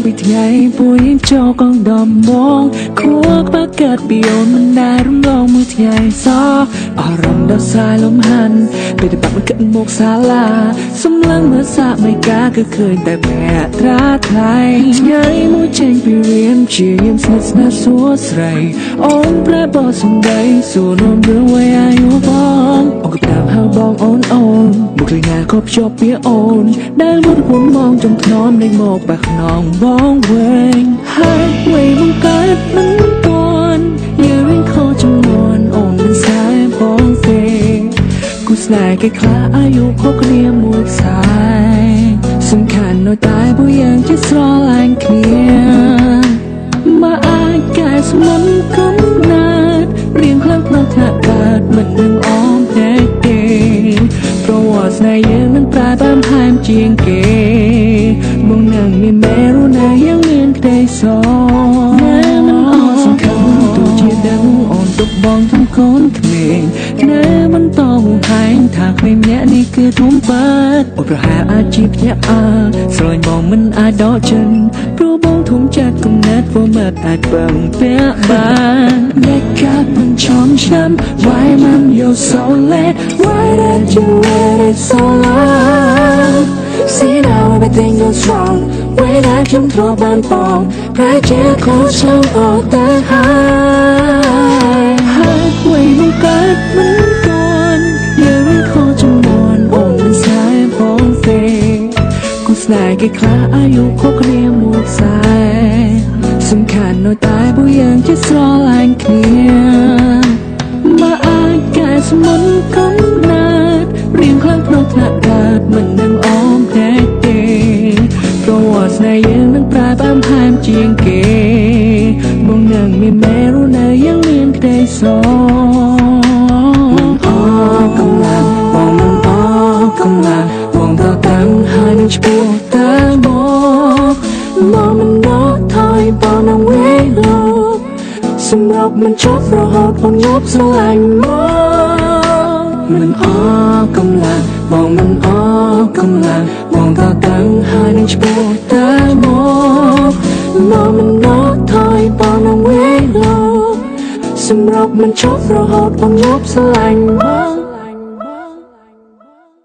ពីថ្ងៃពួកយើងចូលកងដំបងខួរក្បាលកើតពីអូនមិនដែលរំលងមួយថ្ងៃសោះអារម្មណ៍ដល់ស្រាយលំហាន់ពេលតែបាក់មិនគិតមកសាលាសំឡឹងមើលសាកមិនកាគឺឃើញតែភក្ត្រាថ្លៃថ្ងៃមួយចេញពីរៀនជាយាមស្និទ្ធស្នាលសួស្រីអូនប្រែបសំដីសួរនាំរឿងវ័យអាយុបងអូនក៏តាមហៅបងអូនអូនមកឃើញណាក៏ភ្ជាប់ពីអូនដែលមុនពុនមកចំថ្នមលេងមកបាក់ខ្នងបងវិញហើយវ័យបងកើតមិនទាន់យើងរៀនខុសចំនួនអូនមិនស្នេហ៍បងទេគូស្នេហ៍គេខ្លះអាយុខុសគ្នាមួយខ្សែសំខាន់នៅតែពួកយើងជាស្រឡាញ់គ្នាមកអាចកែស្មុនកំណើតរៀងខ្លាំងក្នុងថ្នាក់កើតមិននឹងអមភ្នែកទេព្រោះស្នេហ៍យើងនឹងប្រែបានថែមជាងគេមកនឹងមានមេរុណាยังមានក្តីសណាមិនអត់សង្ឃឹមទោះជាដឹងអូនទុកបងធំកូនក្មេងណែបន្តហែងថាក្មេងម្នាក់នេះគឺធំបាត់អូនប្រហែលអាចជាភ្ញាក់អើស្រឡាញ់បងមិនអាចដកចិនព្រោះបងធំចាត់កំណត់ព្រោះមិនអាចពឹងពាក់បានអ្នកកាត់មិនចំឆ្នាំ Why man you so late? Why did you wait so long? See now everything goes wrong ពេលដែលខ្ញុំធ្លាប់បានបងប្រែជាខុសឆ្លងអត់ទៅហើយហើយវ័យមកកើតមិនទាន់យើងខុសចំនួនអូនមិនស្នេហ៍បងទេគូស្នេហ៍គេខ្លះអាយុខុសគ្នាមួយខ្សែសំខាន់នៅតែពួកយើងជាស្រឡាញ់គ្នាមកអាចកែស្មុនកំណើតរៀងខ្លាំងក្នុងថ្នាក់កើតមិននឹងអមភ្នែកទេព្រោះស្នេហ៍យើងនឹងប្រែបានថែមជាងគេមកនឹងមានមេរុណាยังមានក្តីសមិនអកម្លាំងបងមិនអកម្លាំងបងតតាំងហើយនឹងឈ្មោះតែបងមកមិនដកថយបងនឹងវេលោកសម្រាប់មិនជប់រហូតអូនងប់ស្រឡាញ់មកមិនអកម្លាំងបងមិនអកម្លាំងបងតតាំងហើយនឹងឈ្មោះតែមកមកមិនដកថយបងនឹងវេលោកសម្រាប់មិនជប់រហូតអូនងប់ស្រឡាញ់មក។